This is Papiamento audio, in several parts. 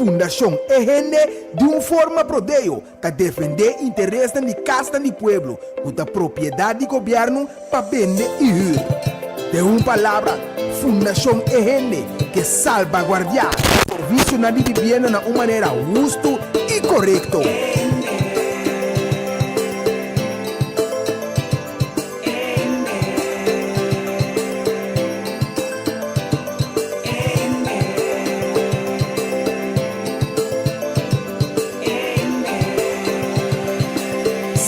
Fundashon E Hende di un forma prodeo ta defendé interesnan di kasnan di pueblo ku ta propiedat di gobièrnu pa bende i hür. Den un palabra, Fundashon E Hende ke salbaguardiá servisionan di bibienda na un manera hustu i korekto.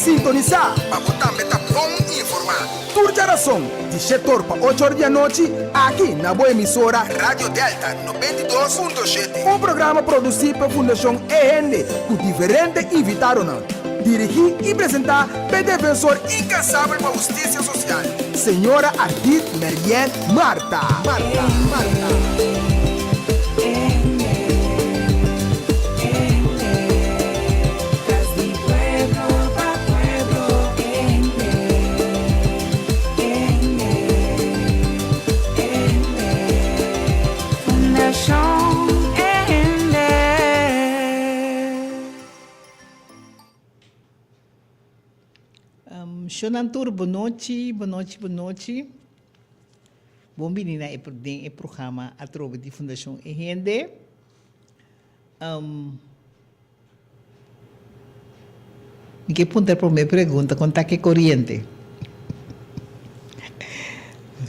Sintonisá pa bo tambe ta bon informá. Tur djarason di shetor pa ochor di anochi aki na bo emisora Radio Delta 92.7. Un programa produsí pa Fundashon E Hende ku diferente invitadonan. Dirigí i presentá p'e defensor inkansabel pa hustisia sosial, señora Ardith Mariette Martha. Martha. Martha. Shonnan tur bonochi, bonochi, bonochi. Bon bini na e den e programa Atrobe di Fundashon E Hende. Mi ke puntra e prome pregunta, kon ta ke koriente?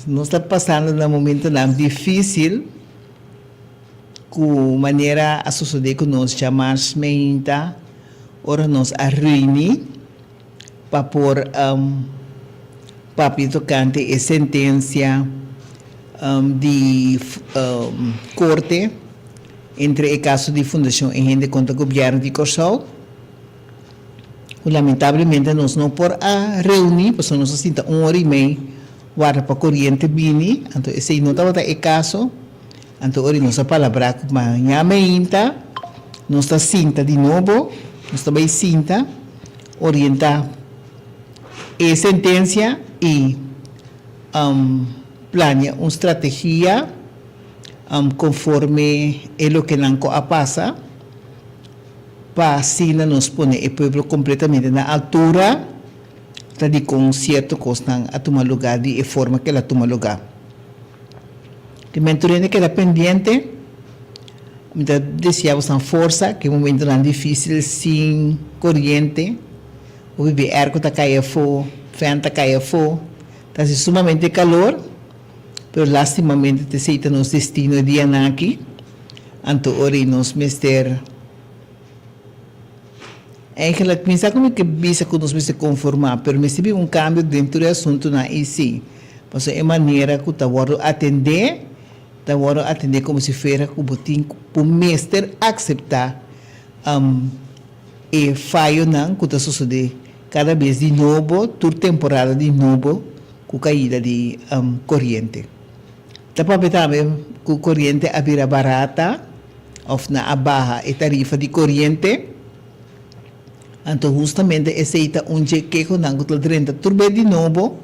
Nos ta pasando na momentonan difisil ku manera a sosode ku nos djamars meinta ora nos a reuni pa por papia tokante e sentensia di korte entre e kaso di Fundashon E Hende kontra Gobièrnu di Kòrsou, ku lamentablemente nos no por a reuní pasobra nos a sinta un ora i mei warda pa koriente bini, anto esei no tabata e kaso, anto ora nos a palabrá ku maña meinta nos ta sinta di nobo, nos ta bai sinta orientá e sentensia i plania un strategia. Conforme e loke nan cu a pasa, pa asina nos pone e pueblo completamente na altura ta dicon cierto cosnan a tuma lugar di e forma cu el a tuma lugar. Di menturende keda pendiente, mi ta desea bosnan forsa cu e momentonan dificil sin coriente, hopi be airco ta cay afo, fan ta cay afo, ta haci sumamente calor. Pero lastimamente ta esei ta nos destino e dianan aki. Anto ora ei nos mester Eigenlijk mi sa ku mi ke bisa ku nos mester konformá, pero mester bin un kambio den tur e asuntunan ei sí. Pasobra e manera ku ta wòrdu atendé, ta wòrdu atendé komo si fuera ku bo tin ku bo mester akseptá e fayonan ku ta sosodé kada bes di nobo, tur temporada di nobo. Ku kaida di koriente. Ta papia tambe ku koriente a bira barata òf nan a baha e tarifa di koriente. Anto hustamente esei ta un dje kehonan ku ta drenta tur bes di nobo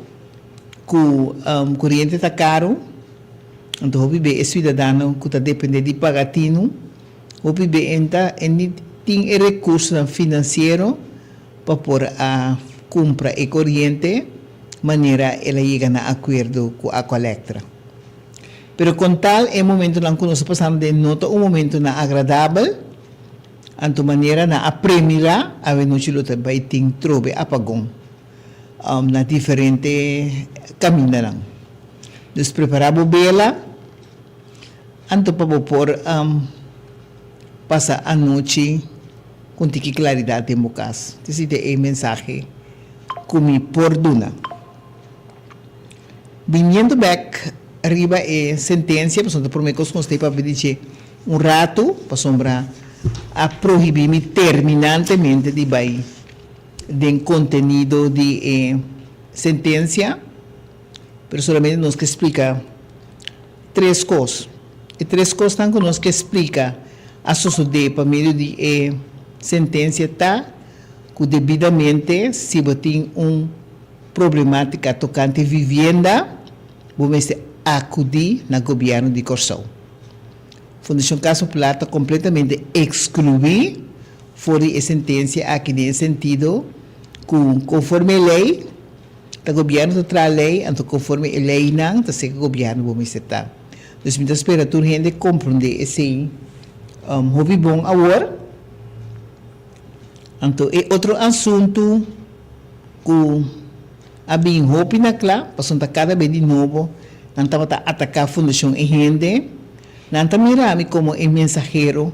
ku koriente ta karu. Anto hopi be e siudadano ku ta depende di paga tinu, hopi be e ta e ni tin e rekursonan finansiero pa por a kumpra e koriente manera el a yega na akuerdo ku Aqualectra. Pero kon tal e momentonan ku nos ta pasando den no ta un momentonan agradabel, anto manera nan a premirá awenochi lo ta bai tin trobe apagon na diferente kamindanan. Dus prepará bo bela anto pa bo por pasa anochi ku un tiki klaridat den bo kas. Esei ta e mensahe ku mi por duna. Biniendo bek riba e sentensia, pasobra ta promé kos ku nos ta papia di dje un ratu, pasobra a prohibí mi terminantemente di bai den kontenido di e sentensia, pero solamente nos ke splika tres kos. E tres kosnan ku nos ke splika a sosodé pa medio di e sentensia ta, ku debidamente si bo tin un problematica tocante vivienda bo mester acudi na Gobierno di Corsou. Fundashon Kas Popular ta kompletamente ekskluí for di e sentensia aki den e sentido ku konforme e lei ta gobièrnu ta traha lei anto konforme e leinan ta seka gobièrnu bo mester ta. Dus mi ta spera tur hende komprondé esei hopi bon awor. Anto e otro asuntu ku a bin hopi na kla, pasobra ta kada bes di nobo nan tabata ataká Fundashon e hende, nan ta mira mi komo e mensahero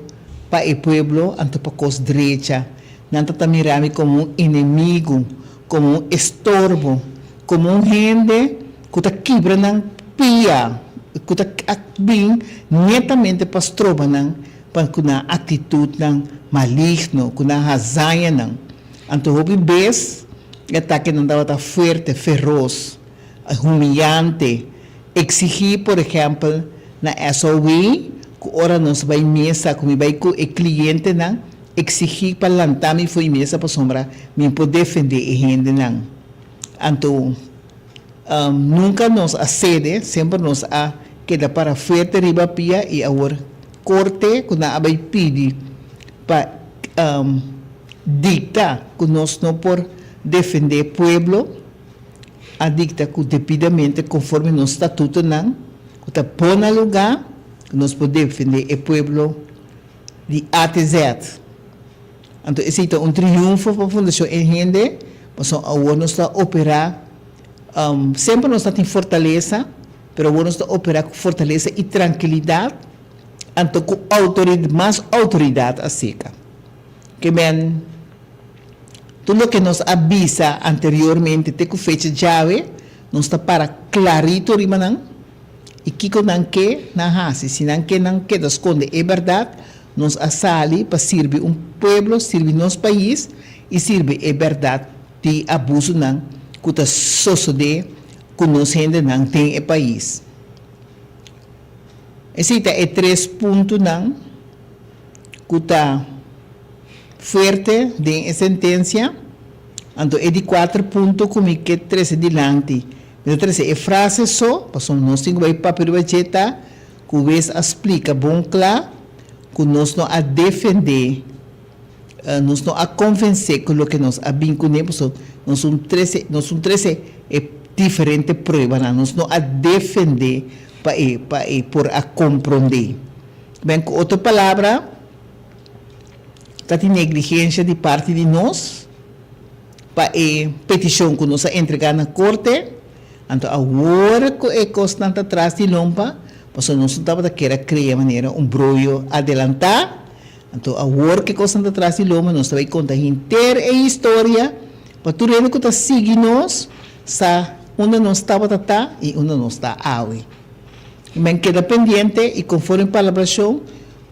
pa e pueblo, anto pa kos drecha. Nan ta ta mira mi komo un enemigu, komo un estorbo, komo un hende ku ta kibra nan pia, ku ta bin netamente pa stroba nan pa ku nan aktitutnan maligno, ku nan hazañanan. Anto hopi bes e atakenan tabata fuerte, feros, humiyante. Eksigí, por ehèmpel, na SOW ku ora nos bai mesa, ku mi bai ku e klientenan, eksigí pa lanta mi fo'i mesa pasobra mi por defendé e hendenan. Anto nunka nos a sede, semper nos a keda para fuerte riba pia i awor korte ku nan a bai pidi pa dikta ku nos no por defendé pueblo, a dikta ku debidamente konforme nos statutonan ku ta bon na lugá ku nos por defendé e pueblo di A te Z. Anto esei ta un triunfo pa Fundashon E Hende, pasobra awor nos ta operá, semper nos ta tin fortalesa, pero awor nos ta operá ku fortalesa i trankilidat, anto ku outorid mas outoridat aserka. Ke men tur loke nos a bisa anteriormente te ku fecha djawe, nos ta para klarito riba nan i kiko nan ke nan hasi. Si nan ke nan keda skonde e bèrdat, Nos a sali pa sirbi un pueblo, sirbi nos pais y sirbi e berdad di abusonan cu ta sosode cu nos hendenan den e pais. Esey ta e tres puntonan cu ta fuerte den e sentencia. Anto e di cuater punto cu mi ke trece dilanti, mi ta trece e frase so, pasobra nos tin cu bay papia riba dje ta, Ku wes a splika bon kla ku nos no a defendé, nos no a konvensé ku loke nos a bin kuné, pasobra nos un trese, nos un trese e diferente pruebanan, nos no a defendé pa e pa e por a komprondé. Ben, ku otro palabra, ta tin negligensha di parti di nos pa e petishon ku nos a entregá na korte. Anto awor ku e kosnan ta tras di lompa, pasobra nos no tabata kier a krea manera un broyo adelantá, anto awor ku e kosnan ta tras di lompa nos ta bai konta henter e historia pa tur hende ku ta sigui nos sa unda nos tabata ta i unda nos ta awe. Men keda pendiente i konforme palabrashon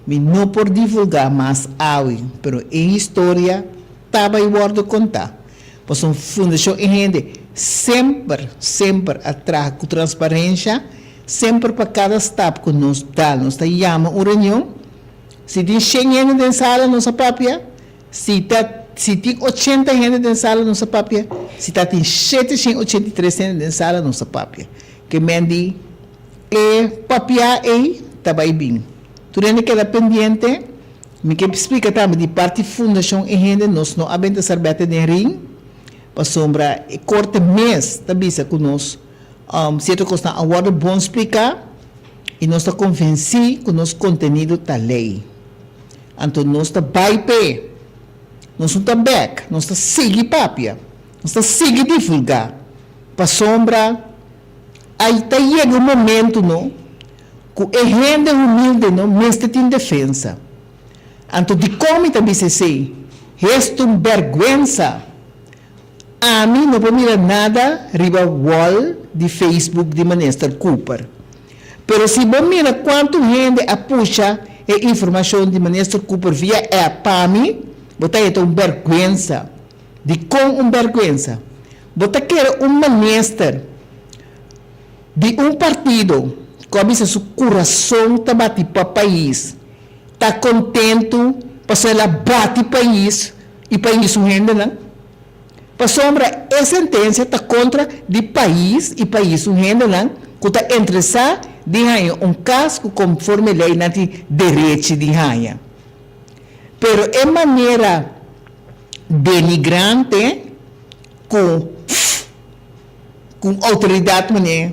mi no por divulgá mas awe, pero e historia ta bai wòrdu kontá. Pasobra Fundashon e hende semper, semper a traha ku transparensha, semper pa kada stap ku nos da nos ta yama un reunion. Si tin shen hende den sala nos a papia, si ta si tin ochenta hende den sala nos a papia, si ta tin shete shen ochenta i tres hende den sala nos a papia. Ke men di e papia ei ta bai bin. Tur hende keda pendiente. Mi ke splika tambe di parti Fundashon e hende nos no a benta sarbete den ring pasobra e korte mes ta bisa ku nos sierto kosnan a wòrdu bon spliká i nos ta konvensí ku nos kontenido ta lei. Anto nos ta bai p'e. Nos no ta bèk, nos ta sigui papia, nos ta sigui divulgá pasobra ai ta yega un momentu no Ku e hende humilde no mester tin defensa. Anto dikon mi ta bisa esei? Hest un bèrgwensa! Ami no por mira nada riba wall di Facebook di Minister Cooper. Pero si bo mira kuantu hende a pusha e informashon di Minister Cooper via app pa mi, bo ta heta un bèrgwensa. Dikon un bèrgwensa? Bo ta kere un minister Di un partido ku a bisa su kurason ta bati pa pais, ta kontentu pasobra el a bati pais i pais su hendenan? Pasobra e sentensia ta kontra di pais i pais su hendenan ku ta interesá di haña un kas ku konforme lei nan tin derechi di haña. Pero e manera denigrante ku ku un outoridat manera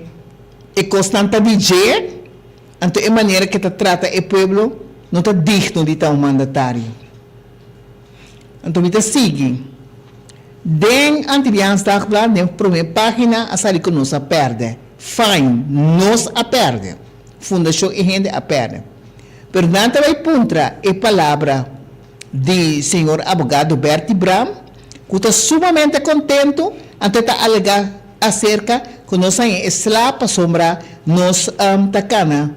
e kosnan ta di dje, anto e manera ku e ta trata e pueblo no ta digno di ta un mandatario. Anto mi ta sigui. Den Antilliaans Dagblad den prome pagina a sali ku nos a pèrdè. Fine, nos a pèrdè. Fundashon e hende a pèrdè. Pero nan ta bai puntra e palabra di señor abogado Bertie Braam ku ta sumamente kontentu anto e ta alegá aserka ku nos haña e sla pasobra nos ta kana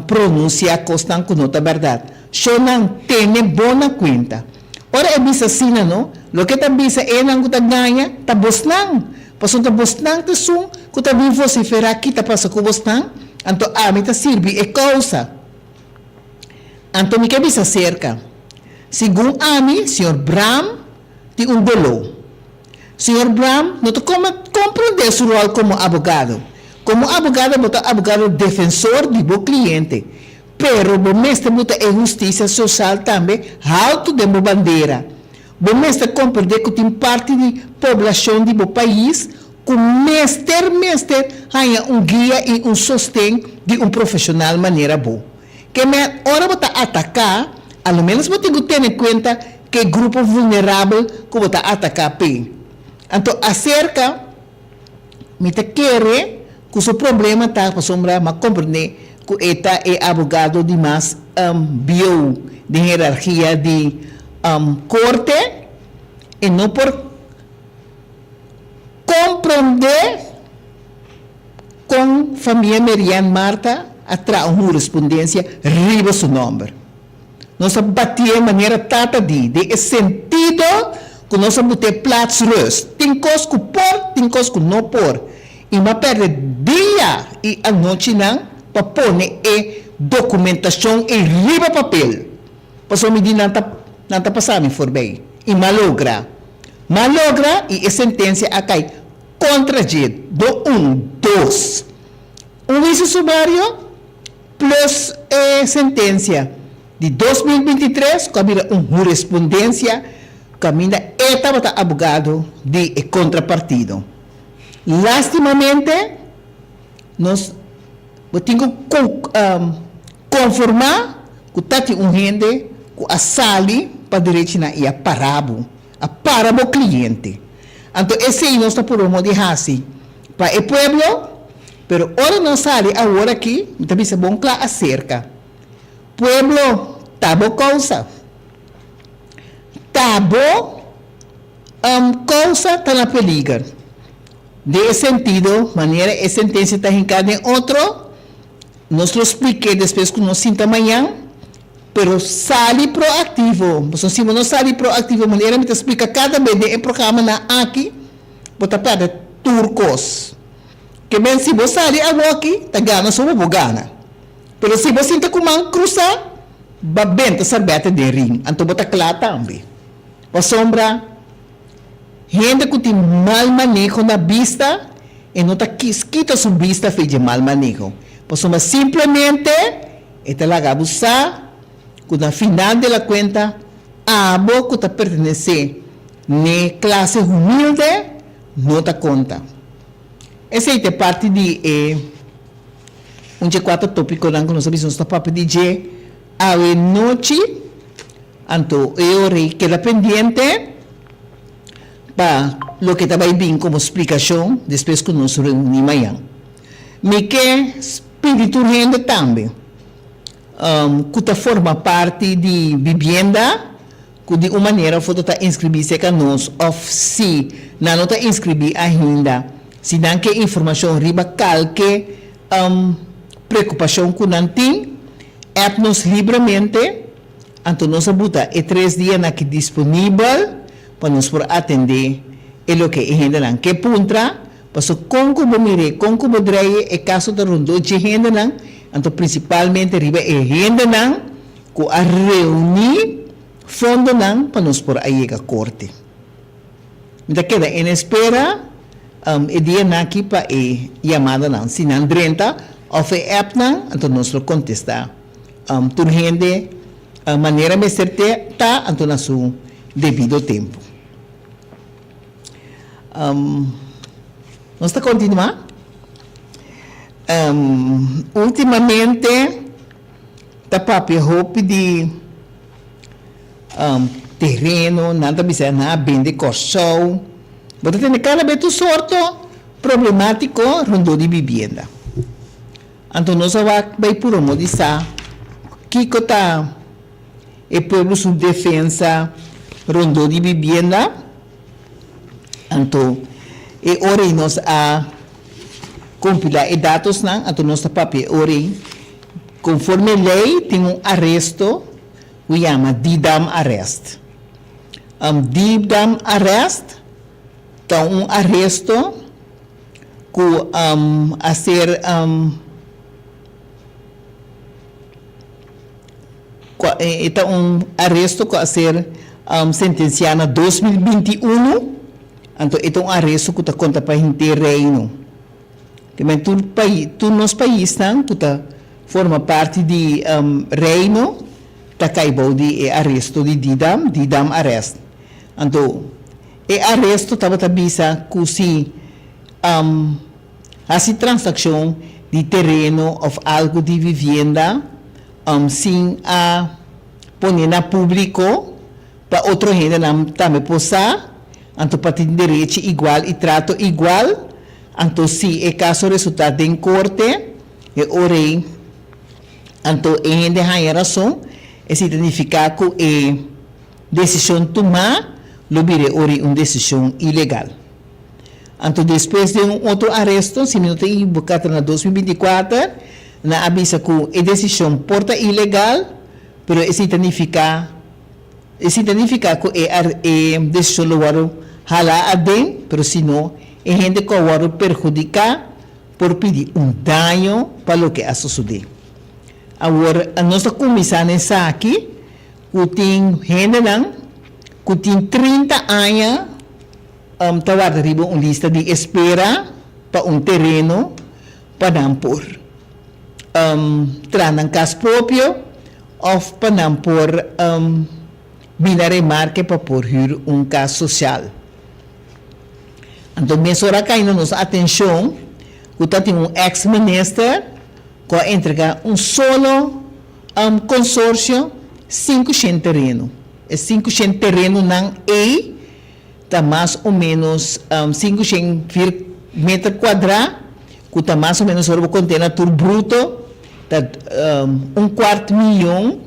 pronunsiá kosnan ku no ta bèrdat. Shownan tene bo na kuenta. Ora e bisa asina no, loke e ta bisa enan ku ta gaña ta bosnan, pasobra ta bosnan ta esun ku ta bin vosiferá ki ta pasa ku bosnan, anto ami ta sirbi e kousa. Anto mi ke bisa aserka, segun ami, señor Braam tin un doló. Señor Braam no ta komprondé su ròl komo abogado. Komo abogado bo ta abogado defensor di bo kliente, pero bo mester buta e hustisia sosial tambe haltu den bo bandera. Bo mester komprendé ku tin parti di poblashon di bo pais ku mester mester haña un guia i un sosten di un profeshonal manera bo. Ke men ora bo ta ataká, a lo ménos bo tin ku tene kuenta ku e grupo vulnerabel ku bo ta ataká p'e. Anto aserka mi ta kere ku su problema ta pasobra m'a komprendé ku e ta e abogado di mas bieu den herargia di korte, e no por komprendé. Kon famia Merian Martha a traha un hurisprudensia riba su nòmber? Nos a batié manera tata di, den e sentido ku nos a but'é plats rus. Tin kos ku por, tin kos ku no por. I m'a pèrdè dia i anochinan pa pone e dokumentashon ei riba papel. Pasobra mi di nan ta nan ta pasa mi forbei. I m'a logra. M'a logra i e sentensia a kai Kontra dje do un dos. Un huisio sumario plus e sentensia di 2023 ku a bira un hurespondensia kaminda e tabata abogado di e kontrapartido. Lastimamente nos bo tin ku konformá ku ta tin un hende ku a sali pa derechinan i a para bo. A para bo cliente. Anto esey nos ta purba modo di haci pa e pueblo, pero ora nos sali awor aki, mi ta bisa bon cla acerca pueblo ta bo causa, ta bo causa ta na peliger. Den e sentido manera e sentencia ta hinca den otro, nos lo splique despues cu nos sinta mañan. Pero sali proactivo, pasobra si bo no sali proactivo manera mi ta splica cada bes den e programanan aki, bo ta perde tur cos. Ke men si bo sali awoki ta gana so bo por gana. Pero si bo sinta cu man crusa, ba benta sarbete den ring, anto bo ta cla tambe. Pasobra hende cu tin mal maneho na bista, e no ta kis kita su bista fe dje mal maneho, pasobra simplemente E ta laga bo sa ku na final di la kuenta abo ku ta pertenesé n'e klase humilde no ta konta. Esei ta e parti di e un dje kuater topikonan ku nos a bisa nos ta papia di dje awe nochi. Anto e ora ei keda pendiente pa loke ta bai bin komo splikashon despues ku nos reuní mañan. Mi ke pidi tur hende tambe ku ta forma parti di bibienda ku di un manera of otro ta inskribí serka nos òf si nan no ta inskribí ainda, si nan ke informashon riba kalke preokupashon ku nan tin, app nos libremente, anto nos a buta e tres dianan aki disponibel pa nos por atendé e loke e hendenan ke puntra. Paso kon ku bo mir'é, kon ku bo drai'é, e kaso ta rondó dje hendenan, anto prinsipalmente riba e hendenan ku a reuní fondonan pa nos por a yega korte. Mi ta keda en espera e dianan aki pa e yamadanan, si nan drenta. òf e appnan, anto nos lo kontestá tur hende manera mester ta anto na su debido tempu. Nos ta kontinuá. Últimamente ta papia hopi di tereno, nan ta bisa nan a bende Kòrsou. Bo ta tende kada bes tur sorto problemátiko rondó di bibienda. Anto nos a wak bai puro di sa kiko ta e pueblo su defensa rondó di bibienda. Anto e ora ei nos a kompilá e datosnan, anto nos ta papia e ora ei konforme lei tin un aresto ku yama Didam arrest. Didam arrest ta un aresto ku a ser E ta un aresto ku a ser sentensiá na 2021, anto e ta un aresto ku ta konta pa henter Reino. Te men tur pais, tur nos paisnan ku ta forma parti di Reino ta kai bou di e aresto di Didam, Didam arrest. Anto e aresto tabata bisa ku si hasi transakshon di tereno òf algu di vivienda sin a pone na públiko pa otro hendenan tambe por sa, anto pa tin derechi igual i trato igual, anto si e kaso resultá den korte, e ora ei anto e hende haña rason, esei ta nifiká ku e desishon tumá lo bira e ora ei un desishon ilegal. Anto despues den un otro aresto, si mi no ta ekiboká ta na 2024, nan a bisa ku e desishon por ta ilegal, pero esei ta nifiká esei ta nifiká ku e e desishon lo wòrdu halá aden, pero si no, e hende ku a wòrdu perhudiká por pidi un daño pa loke a sosodé. Awor, nos ta kuminsá na esaki ku tin hendenan ku tin 30 aña ta warda riba un lista di espera pa un tereno pa nan por traha nan kas propio òf pa nan por bini a remarke pa por hür un kas sosial. Anto mesora a kai na nos atenshon ku ta tin un eks minister ku a entrega un solo konsorsio 500 tereno. E 500 terenonan ei ta mas o ménos 500 vir meter kuadrá, ku ta mas o ménos ora bo kont'é na tur bruto, ta un kuart miyon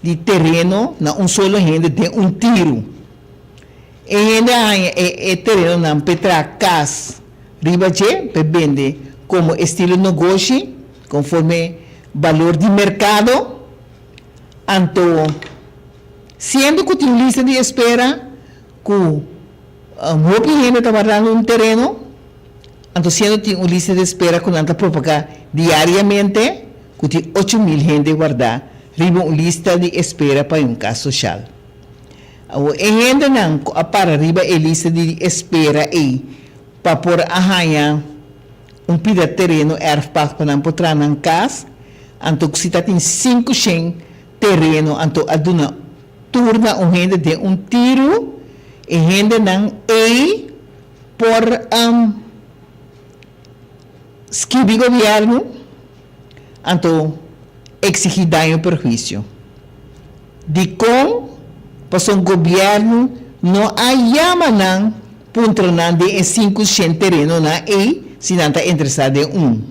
di tereno na un solo hende den un tiru. E hende a haña e terenonan p'e traha kas riba dje, p'e bende komo estilo nogoshi, konforme balor di merkado. Anto. Siendo cu tin lista di espera cu hopi hende ta wardando un tereno, anto siendo tin un lista di espera cu nan ta propaga diariamente cu tin 8000 hende warda riba un lista di espera pa un cas social. Awor e hendenan cu a para riba e lista di espera ey pa por a haya un pida tereno erfpacht pa nan por traha nan cas, anto si ta tin 500 tereno anto a duna tur na un hende den un tiru, e hendenan ei por skibi gobierno anto exigi daño perhuicio. Dikon? Pasobra gobierno no a yama nan puntra nan den e 500 terenonan ei si nan ta interesa den un.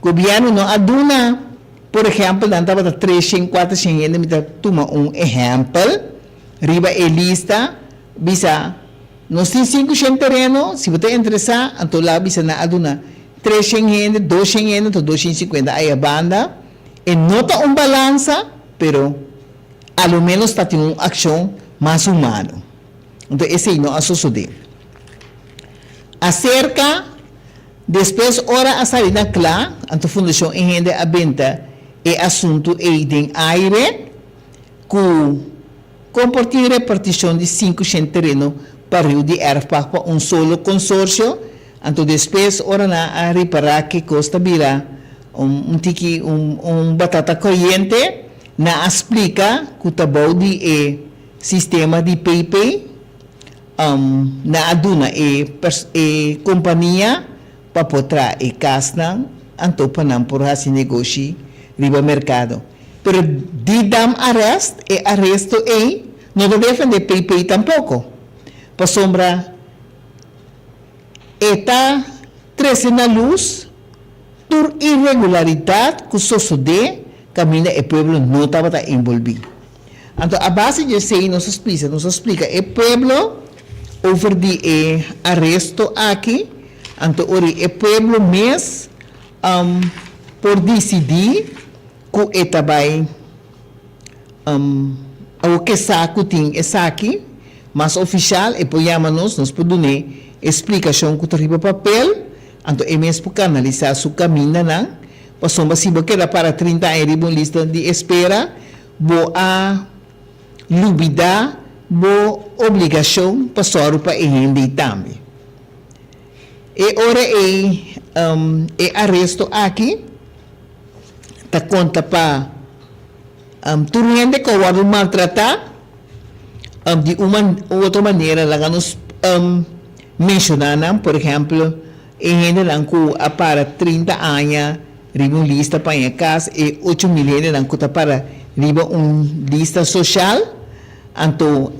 Gobierno no a duna. Por ehèmpel, nan tabata 300, 400 hende, mi ta tuma un ehèmpel, riba e lista, bisa, Nos tin 500 tereno, si bo ta interesá, anto la bisa nan a duna 300 hende, 200 hende, anto 250 aya banda. E no ta un balansa, pero a lo ménos ta tin un akshon mas humano. Anto esei no a sosodé. Aserka. Despues ora a sali na kla, anto Fundashon E Hende a benta e asuntu ei den aire ku kon por tin repartishon di 500 tereno pa riu di erfpacht pa un solo konsorsio. Anto despues ora nan a ripará ke kos ta bira. Un tiki un batata kayente, nan a splika ku ta bou di e sistema di PP, nan a duna e e kompania pa por traha e kasnan anto pa nan por hasi negoshi riba merkado. Pero di dam arest, e aresto ei no ta defende PP tampoko, pasobra e ta trese na lus tur iregularidat ku sosodé kaminda e pueblo no tabata enbolbí. Anto a base di esei nos a splisa, nos a splika e pueblo over di e aresto aki, anto ora e pueblo mes por disidí ku e ta bai Awor ke sa ku tin esaki mas ofishal e por yama nos, nos por dun'é e splikashon ku ta riba papel, anto e mes por kanalisá su kamindanan, pasobra si bo keda para trinta aña riba un lista di espera, bo a lubidá bo obligashon pa sòru pa e hende ei tambe. E ora ei e aresto aki ta konta pa tur hende ku a wòrdu maltratá di un u otro manera. Laga nos menshoná nan, por ehèmpel, e hendenan ku a para trinta aña riba un lista pa haña kas, e 8000 hendenan ku ta para riba un lista soshal. Anto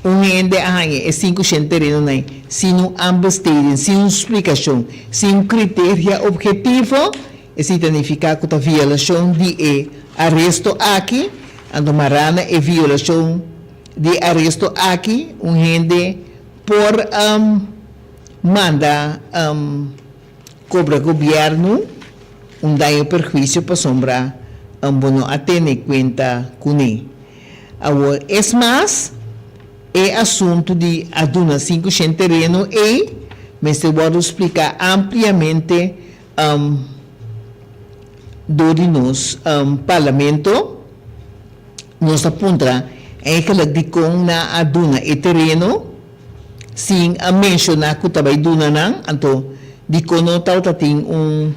un hende a haña e 500 terenonan sin un aanbesteding, sin un splikashon, sin un kriteria obhetivo, esei ta nifiká ku ta violashon di e aresto aki. Anto mará na e violashon di e aresto aki un hende por manda kobra gobièrnu un daño perhuisio pasobra bo no a tene kuenta kuné. Awor, es mas, e asuntu di a duna 500 tereno ei mester wòrdu spliká ampliamente dor di nos Parlamento. Nos ta puntra eigenlijk dikon nan a duna e tereno sin a menshoná ku ta bai duna nan, anto dikon no tabata tin un.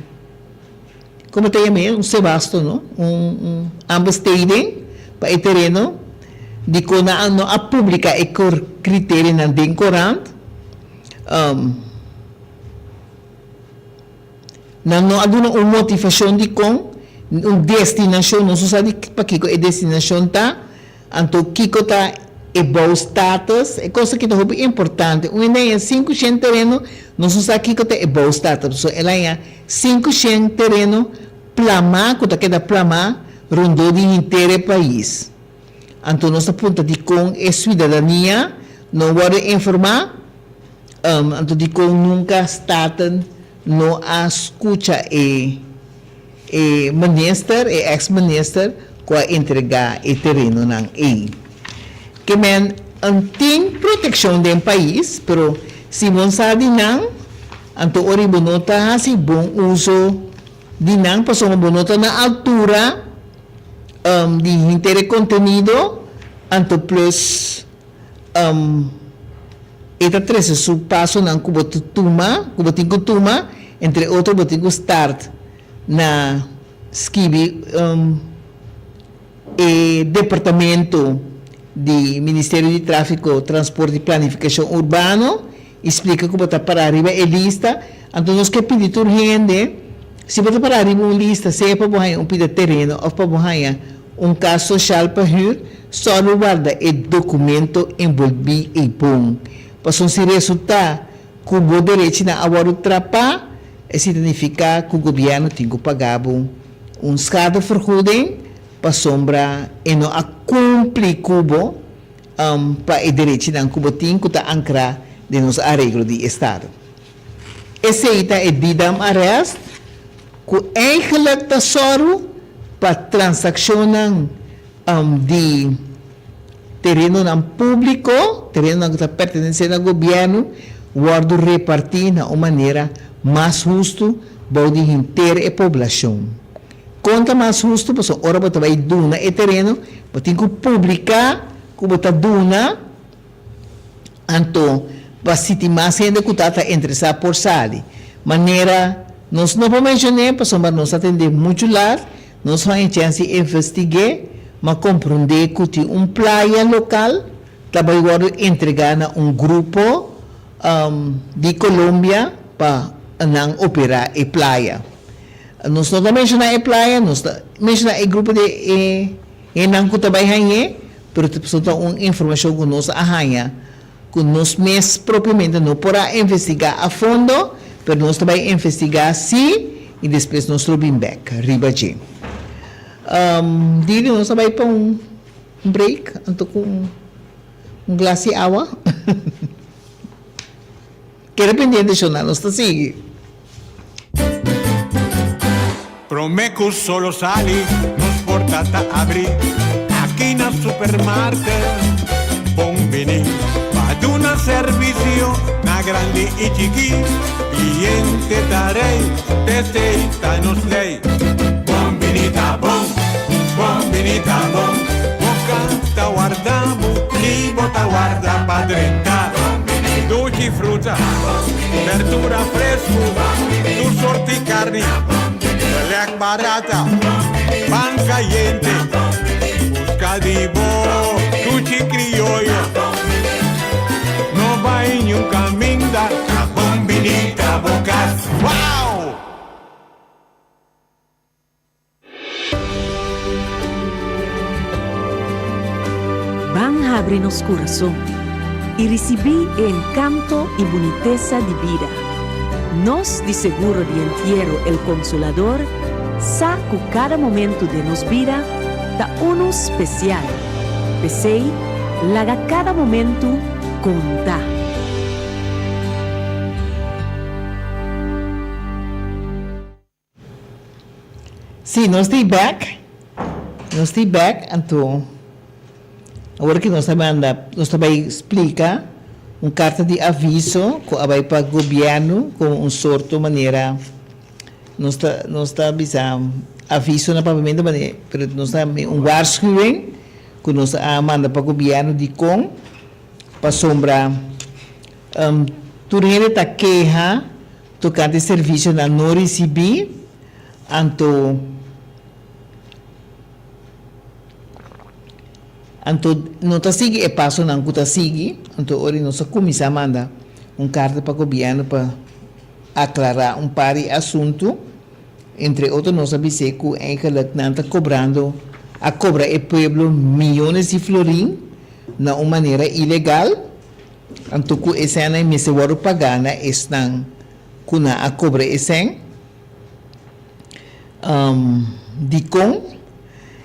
Como ta yama e? Un sebasto, no? Un, un aanbesteding pa e tereno. Dicon nan no a publica e criterionan den corant? Nan no a duna un motivacion dicon, un destinacion, nos no sa di pakico e destinacion ta. Anto kiko ta e bouwstatus? E kos aki ta hopi importante. Un hende haña 500 tereno, nos no sa kiko ta e bouwstatus. Pasobra el haña 500 tereno plamá ku ta keda plamá rondó di henter e pais. Anto nos ta puntra dikon e suidadania no wòrdu informá? Anto dikon nunka Staten no a skucha e. E minister, e ex minister cu a entrega e terenonan ey. Ke men tin proteccion den pais, pero si bo sa di nan, anto ora bo no ta haci bon uso di nan pasobra bo no ta na altura di henter e contenido, anto plus e ta trece su pasonan cu bo ta tuma, cu bo tin cu tuma, entre otro bo tin cu start na skibi e departamento di Ministerio di Trafico, Transporte y Planificacion Urbano y splica cu bo ta para riba e lista. Anto nos ke pidi tur hende, si bo ta para riba un lista, sea pa bo haña un pida tereno of pa bo haña un kas soshal pa hür, sòru warda e dokumento enbolbí ei bon. Pasobra si resultá ku bo derechinan a wòrdu trapá, esei ta nifiká ku gobièrnu tin ku paga bo un schadevergoeding pasobra e no a kumpli ku bo pa e derechinan ku bo tin ku ta ankrá den nos areglo di estado. Esei ta e Didam arrest ku eigenlijk ta sòru pa transakshonnan di terenonan públiko, terenonan ku ta pertenesé na gobièrnu, wòrdu repartí na un manera mas hustu bou di henter e poblashon. Kon ta mas hustu? Pasobra ora bo ta bai duna e tereno, bo tin ku publiká ku bo ta duna. Anto pa si tin mas hende ku ta ta interesá por sali. Manera. Nos no por mencion'é pasobra nos a tend'é muchu lat, nos haña chèns di investig'é, ma komprondé ku tin un playa lokal ta bai wòrdu entregá na un grupo di Colombia pa nan operá e playa. Nos no ta menshoná e playa, nos ta menshoná e grupo di e hendenan ku ta bai hañ'é, pero ta un informashon ku nos a haña ku nos mes propiamente no por a investigá a fondo, pero nos ta bai investigá sí i despues nos lo bin bèk riba dje. Didi, nos ta bai pa un break anto ku un glas di awa. Keda pendiente shona, nos ta sigui. Prome cu solo sali, nos porta ta abri aki na Supermarket. Bon bini pa duna servicio na grandi y chiki. Cliente ta rey, p'esey ta nos ley. Bon bini ta bon, bon bini ta bon. Bo cas ta warda bo, ni bo ta warda pa drenta. Duchi fruta, berdura fresku, tur sorti karni, belèk barata, pan kayente, buska di bo duchi krioyo. No bai niun kaminda, ta bon bini ta bo kas. Wow! Ban habri nos kurason i risibí e enkanto i bunitesa di bida. Nos di Seguro di Entiero El Consolador sa ku kada momentu den nos bida ta unu spesial. P'esei, laga kada momentu konta! Sí, nos ta bek, nos ta bek, anto awor ki nos ta manda, nos ta bai splika un karta di aviso ku a bai pa gobièrnu komo un sorto manera nos ta nos ta bisa aviso na papiamentu manera pero nos ta un waarschuwing ku nos a manda pa gobièrnu dikon pasobra tur hende ta keha. Tokante servisionan no risibí, anto anto no ta sigui e pasonan ku ta sigui, anto ora nos a kuminsá manda un karta pa gobièrnu pa aklará un par di asuntu, entre otro nos a bis'é ku eigenlik nan ta kobrando a kobra e pueblo miyones di florin na un manera ilegal. Anto ku e sènnan e mester wòrdu pagá na esnan ku nan a kobra e sèn. Dikon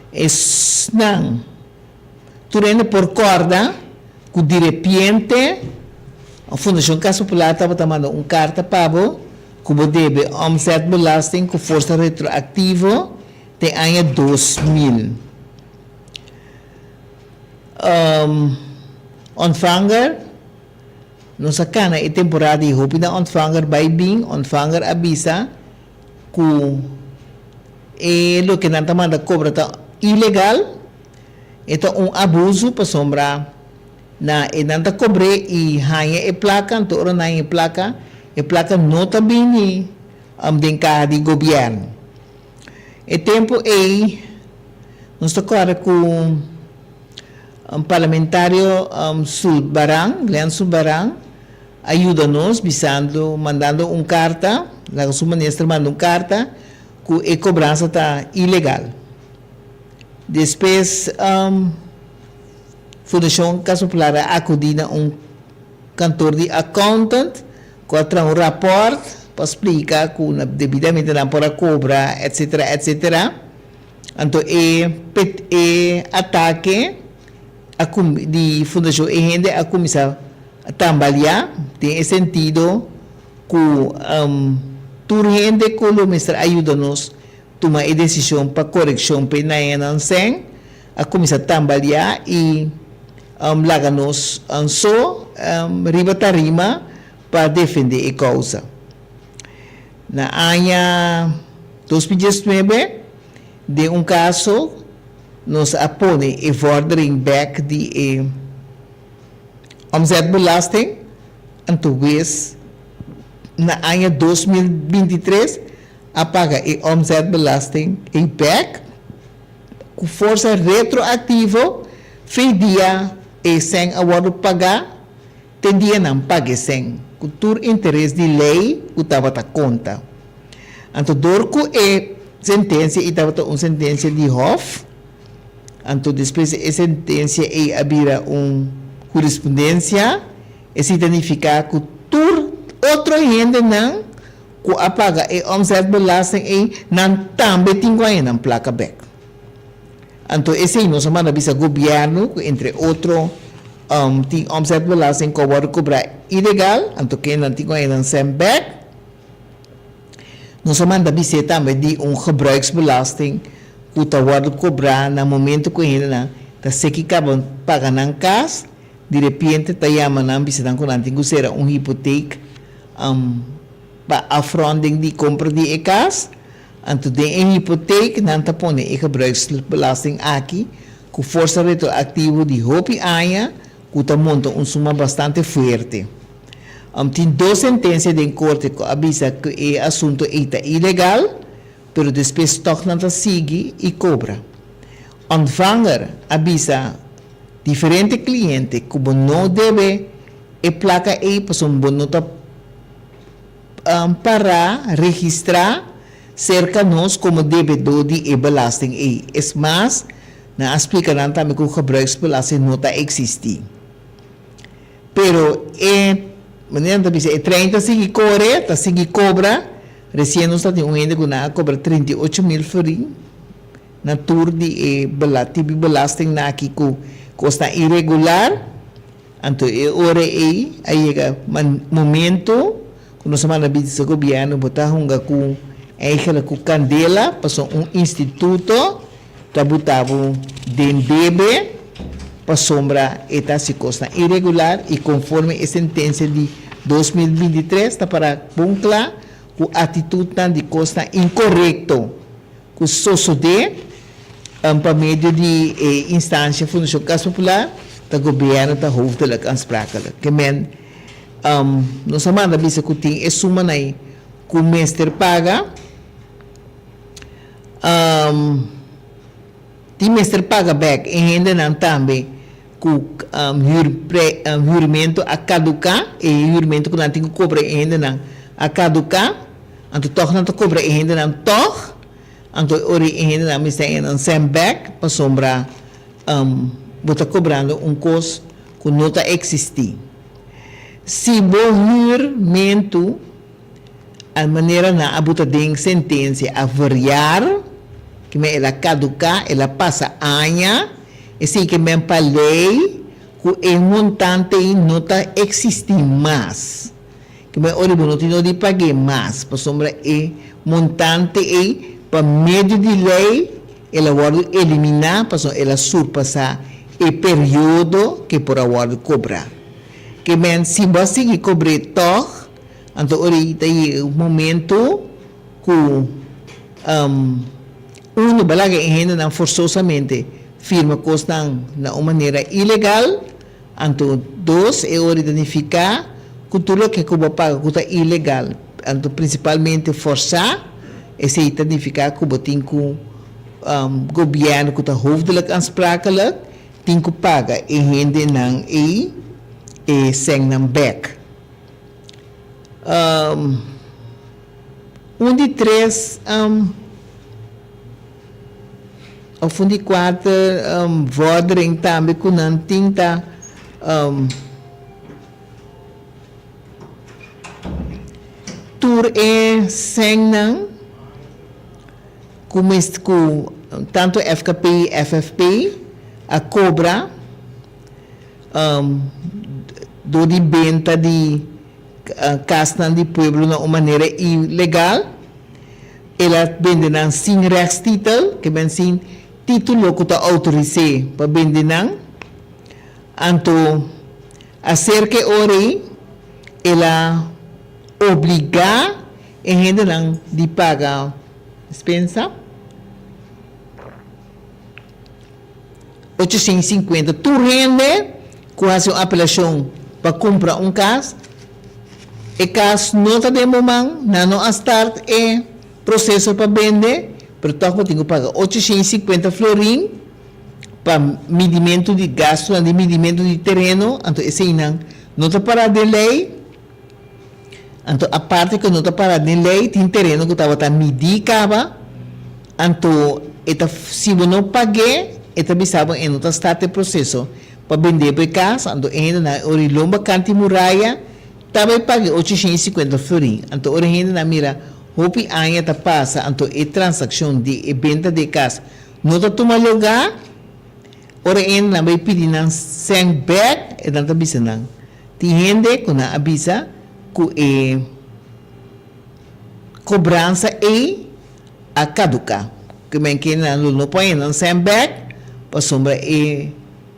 esnan tur hende por kòrda ku direpiente Fundashon Kas Popular tabata manda un karta pa bo ku bo debe omzetbelasting ku forsa retroaktivo te aña 2000. Ontvanger, Nos a kana e temporada di hopi na Ontvanger bai bin, Ontvanger a bisa ku e loke nan ta manda kobra ta ilegal, e ta un abuso pasobra na e nan ta kobr'é i haña e plaka, anto ora nan haña e plaka, e plaka no ta bini den kaha di gobièrnu. E tempu ei nos ta kòrda ku parlamentario Sulbaran, Glenn Sulbaran, a yuda nos bisando, mandando un karta, laga su minister manda un karta ku e kobransa ta ilegal. Despues Fundashon Kas Popular a akudí na un kantor di accountant ku a traha un rapòrt pa splika ku debidamente nan por a kobra etsetera etsetera. Anto e e atake a di Fundashon E Hende a kuminsá tambaliá den e sentido ku tur hende ku lo mester a yuda nos tuma e desishon pa korekshon p'e nañanan sèn a kuminsá tambaliá i laga nos so riba tarima pa defendé e kousa. Na aña 2019, den un kaso, nos a pone e vordering bèk di e omzetbelasting, anto wes na aña 2023. a paga e omzetbelasting ei bek ku forsa retroaktivo fe dia e sèn a wòrdu pagá te dia nan paga e sèn ku tur interes di lei ku tabata konta. Anto dor ku e sentensia ei tabata un sentensia di hòf, anto despues e sentensia ei a bira un hurisprudensia, esei ta nifiká ku tur otro hendenan ku a paga e omzetbelasting ei, nan tambe tin ku haña nan plaka bèk. Anto esei nos a manda bisa gobièrnu ku entre otro tin omzetbelasting ku a wòrdu kobrá ilegal, anto ke nan tin ku haña nan sèn bèk. Nos a manda bis'é tambe di un gebruiksbelasting ku ta wòrdu kobrá na momento ku e hendenan ta seki kaba paga nan kas, di repente ta yama nan bisa nan ku nan tin ku sera un hipotek pa afronding di kompra di e kas. Anto den e hipotek nan ta pone e gebruiksbelasting aki ku forsa retroaktivo di hopi aña ku ta monta un suma bastante fuerte. Tin dos sentensia den korte ku a bisa ku e asuntu ei ta ilegal, pero despues tòg nan ta sigui i kobra. Ontvanger a bisa diferente kliente ku bo no debe e plaka ei pasobra bo no ta pará registrá serka nos komo debedó di e belasting ei. Es mas, nan a splika nan tambe ku gebruiksbelasting no ta eksistí. Pero e, manera nan ta bisa, e trein ta sigui kore, ta sigui kobra. Resien nos ta tin un hende ku nan a kobra 38 mil florin na tur di e bela tipi belasting nan aki ku kosnan iregular. Anto e ora ei a yega momento ku nos a manda bisa gobièrnu bo ta hunga ku eigenlijk ku kandela pasobra un instituto ta buta bo den debe pasobra e ta hasi kosnan iregular i konforme e sentensia di 2023 ta para bon kla ku atitutnan di kosnan inkorekto ku sosodé pa medio di e instansia Fundashon Kas Popular ta gobièrnu ta hoofdelijk aansprakelijk. Ke men nos a manda bisa ku tin e sumanan ei ku mester paga. Tin mester paga bek e hendenan tambe ku hürmentu a kaduká, e hürmentu ku nan tin ku kobra e hendenan a kaduká, anto tòg nan ta kobra e hendenan tòg, anto e ora e hendenan mester haña nan sèn bek pasobra bo ta kobrando un kos ku no ta eksistí. Si bo hürmentu. Al manera nan a buta den sentensia a verjaar, ke men el a kaduká, el a pasa aña, esei ke men pa lei ku e montante ei no ta eksistí mas. Ke men ora bo no tin no di pag'é mas, pasobra e montante ei pa medio di lei el a wòrdu eliminá pasobra el a surpasá e periodo ke por a wòrdu kobrá. Ke men si bo a sigui kobr'é tòg, Anto ora ei ta yega un momento ku uno bo laga e hendenan forsosamente firma kosnan na un manera ilegal, anto dos e ora ei ta nifiká ku tur loke ku bo paga ku ta ilegal, anto prinsipalmente forsá, esei ta nifiká ku bo tin ku gobièrnu ku ta hoofdelijk aansprakelijk tin ku paga e hendenan ei e sènnan bèk. Un di tres of un di kuater vordering tambe ku nan tin ta tur e sènnan ku mester ku tantu FKP i FFP a kobra. Dor di benta di kasnan di pueblo na un manera ilegal, el a bende nan sin rechtstitel, ke men sin titulo ku ta outoris'é pa bende nan. Anto, aserka e ora ei, el a obligá e hendenan di paga spensa. 850 tur hende ku hasi un apelashon pa kumpra un kas, e kas no ta den bo man, nan no a start e proseso pa bende, pero tòg bo tin ku paga 850 florin pa midimentu di gastunan di midimentu di tereno, anto eseinan no ta pará den lei. Anto aparte ku no ta pará den lei, tin tereno ku tabata midí kaba, anto e ta si bo no pag'é, e ta bisa bo e no ta start e proseso pa bendé bo e kas, anto e hendenan e ora i lomba kanti muraya ta bai paga e 850 florin. Anto ora e hendenan mira hopi aña ta pasa anto e transakshon di e benta di e kas no ta tuma lugá, ora e hendenan bai pidi nan sèn bèk, e nan ta bisa nan, Tin hende ku nan a bisa ku e kobransa ei a kaduká. Ku men ke nan lo no por haña nan sèn bèk pasobra e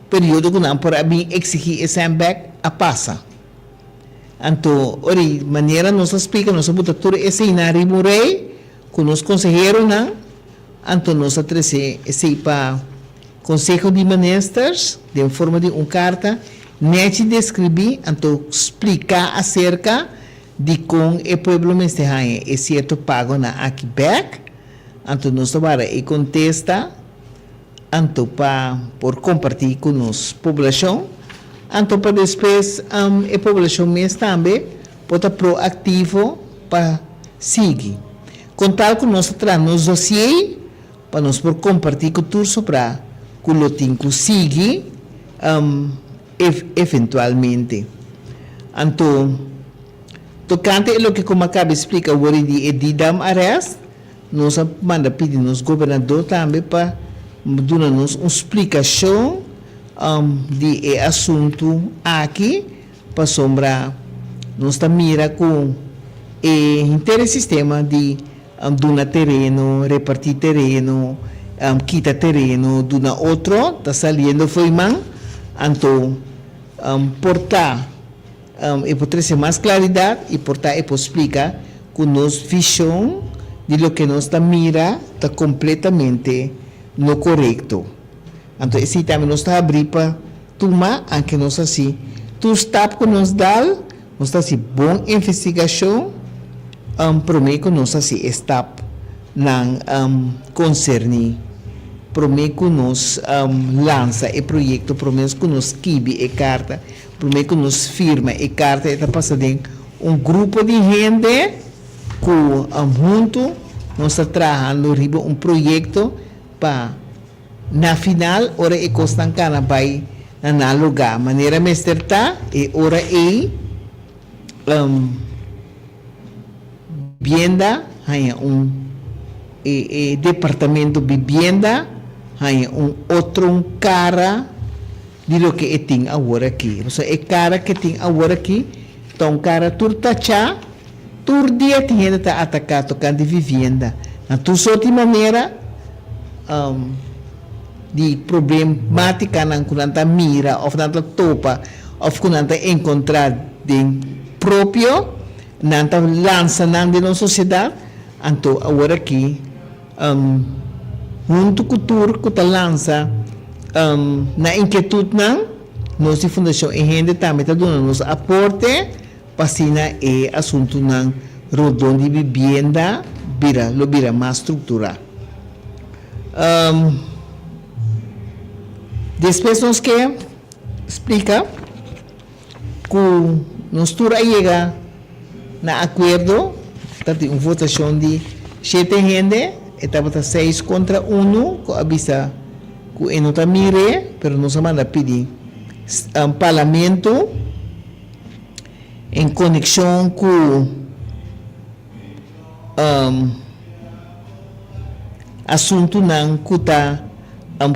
periodo ku nan por a bin eksigí e sèn bèk a pasa. Anto ora di manera nos a splika nos a buta tur eseinan riba un rei ku nos konseheronan, anto nos a trese esei pa Conseho di Ministers, den forma di un carta, nechi describi anto splica acerca di con e pueblo mester haña e cierto pagonan aki bek, anto nos ta wara e contesta anto pa por comparti cu nos poblacion, anto pa despues e poblacion mes tambe por ta proactivo pa sigui. Con tal cu nos ta traha nos dossier, Pa nos por kompartí ku tur sobrá ku lo tin ku sigui eventualmente. Anto, tokante e loke ku mi a kaba splika wor di e Didam arrest, nos a manda pidi nos gobernador tambe pa duna nos un splikashon di e asuntu aki, pasobra nos ta mira ku e henter e sistema di Duna tereno, repartí tereno, kita tereno, duna otro, ta saliendo fo'i man, anto por ta e por trese mas klaridat i por ta e por splika ku nos vishon di loke nos ta mira ta kompletamente no korekto. Anto esei tambe nos ta habrí pa tuma, anke nos hasi tur stap ku nos dal, Nos ta hasi bon investigashon promé ku nos hasi e stapnan konserní, promé ku nos lansa e proyekto, promé ku nos skibi e karta, promé ku nos firma e karta. E ta pasa den un grupo di hende ku huntu nos ta trahando riba un proyekto pa Na final, ora e kosnan kana bai na nan lugá manera mester ta, e ora ei bibienda haña un e e departamento bibienda haña un otro un kara di loke e tin awor aki. Pasobra e kara ke tin awor aki ta un kara tur tachá, Tur dia tin hende ta ataká tokante vivienda na tur sort di manera di problemátikanan ku nan ta mira òf nan ta topa òf ku nan ta enkontrá den propio, nan ta lansa nan den nos sosiedat. Anto awor aki huntu ku tur ku ta lansa nan inkietutnan, nos di Fundashon E Hende tambe ta duna nos aporte. Pa asina e asuntunan rondon di bibienda bira lo bira mas strukturá. Despues nos ke splika ku nos tur a yega na akuerdo, tabatin un votashon di shete hende, e tabata seis kontra unu ku a bisa ku e no ta mir'é, pero nos a manda pidi parlamento. En konekshon ku asuntunan ku ta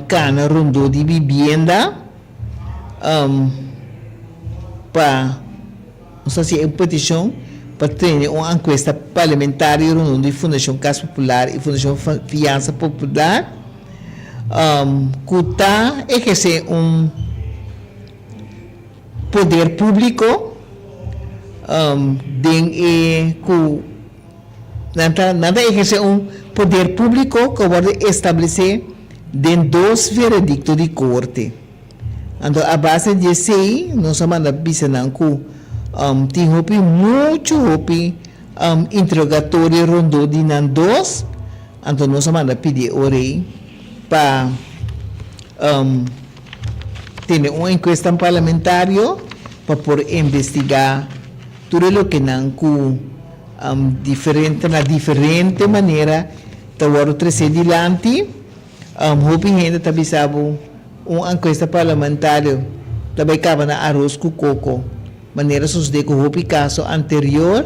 kana rondó di bibienda pa nos hasi e petishon pa tene un ankuesta parlamentario rondó di Fundashon Kas Popular i Fundashon Fiansa Popular ku ta ehersé un Poder públiko den e ku nan ta nan ta ehersé un poder públiko ku a wòrdu establesé den dos veredikto di korte. Anto a base di esei nos a manda bisa nan ku tin hopi muchu hopi. Interogatorio rondó di nan dos, anto nos a manda pidi e ora ei pa tene un enkuesta parlamentario pa por investigá tur e lokenan ku diferente na diferente manera ta wòrdu tresé dilanti. Hopi hende ta bisa bo un enkuesta parlamentario ta bai kaba na aros ku koko. Manera sosodé ku hopi kaso anterior,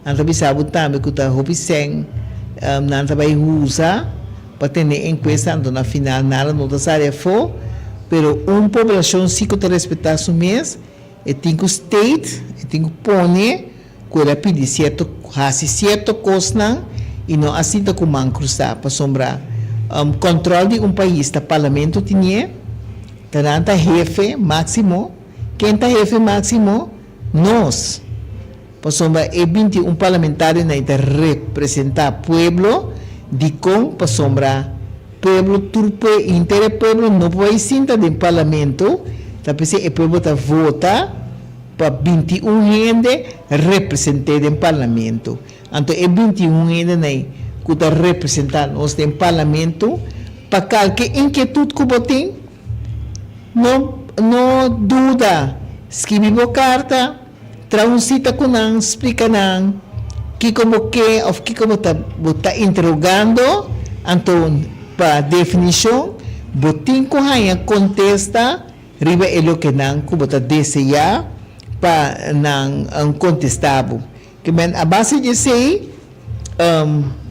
nan ta bisa bo tambe ku ta hopi sèn nan ta bai usa pa tene enkuesta, anto na final nada no ta sali afó. Pero un poblashon si ku ta respetá su mes, e tin ku state, e tin ku pone ku el a pidi sierto, hasi sierto kosnan i no a sinta ku man krusá, pasobra kòntròl di un pais ta parlamento tinié, ta nan ta hefe máksimo. Ken ta hefe máksimo? Nos. Pasobra e 21 parlamentarionan ei ta representá pueblo. Dikon? Pasobra pueblo, tur pue, henter e pueblo no por bai sinta den parlamento. Ta p'esei e pueblo ta vota pa 21 hende represent'é den parlamento. Anto e 21 hendenan ei ku ta representá nos den parlamento, pa kalke inkietut ku bo tin, No no duda, skibi bo karta, traha un sita ku nan, splika nan kiko bo ke òf kiko bo ta bo ta interogando, anto pa definishon bo tin ku haña kontesta riba e lokenan ku bo ta deseá pa nan kontestá bo. Ke men a base di esei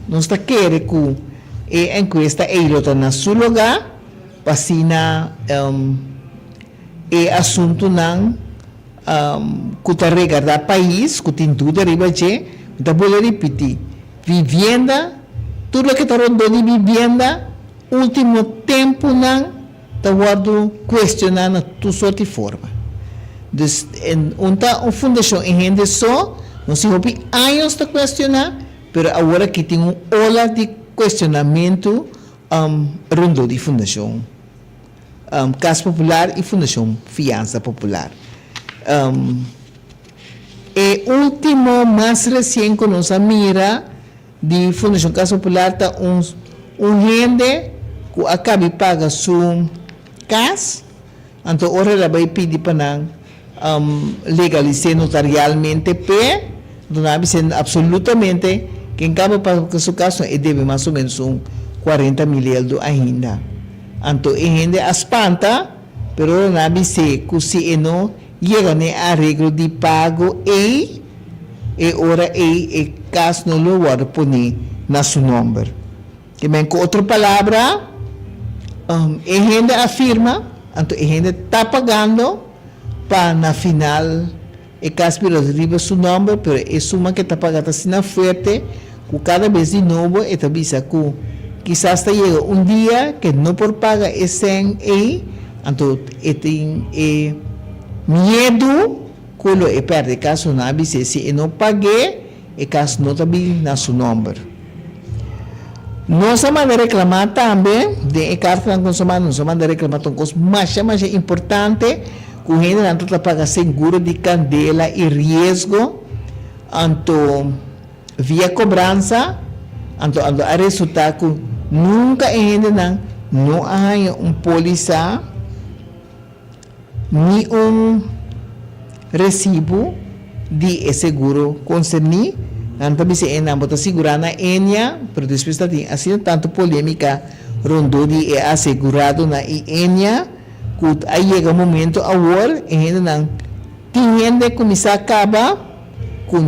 nos ta kere ku e enkuesta ei lo ta na su lugá pa asina e asuntunan ku ta regardá pais ku tin duda riba dje, mi ta bolbe ripití, vivienda, tur loke ta rondó di vivienda último tempunan ta wòrdu kuestioná na tur sort di forma. Dus un ta un fundashon e hende so, nos tin hopi años ta kuestioná, pero awor aki tin un ola di kuestionamentu rondó di fundashon Kas Popular i Fundashon Fiansa Popular. E último mas resien ku nos a mira di Fundashon Kas Popular ta un un hende ku a kabi paga su kas, anto ora el a bai pidi pa nan legalis'é notarialmente p'e, anto nan a bis'é absolutamente ken kaba paga su kas no e debe mas o menos un 40.000 eldo ainda. Anto e hende a spanta, pero ora nan a bis'é ku si e no yega n'e areglo di pago ei, e ora ei e kas no lo wòrdu poné na su nòmber. Ke men ku otro palabra, e hende a firma, anto e hende ta pagando pa na final e kas bira riba su nòmber, pero e suma ke ta paga ta asina fuerte ku kada bes di nobo e ta bisa ku kisas ta yega un dia ke no por paga e sèn ei, anto e tin e miedu Ku lo e pèrdè e kas no a bis'é si e no pag'é e kas no ta bin na su nòmber. Nos a manda reklamá tambe den e kartanan ku nos a manda nos a manda reklamá ta un kos masha masha importante ku hendenan ta ta paga seguro di kandela i riesgo anto via kobransa anto anto a resultá ku nunka e hendenan no a haña un pólisa. Ni un resibu di e seguro konserní. Nan ta bisa e nan bo ta sigurá na Ennia, pero despues ta tin asina tantu polémika rondó di e asegurado na i Ennia ku a yega momento awor e hendenan tin hende kuminsá kaba ku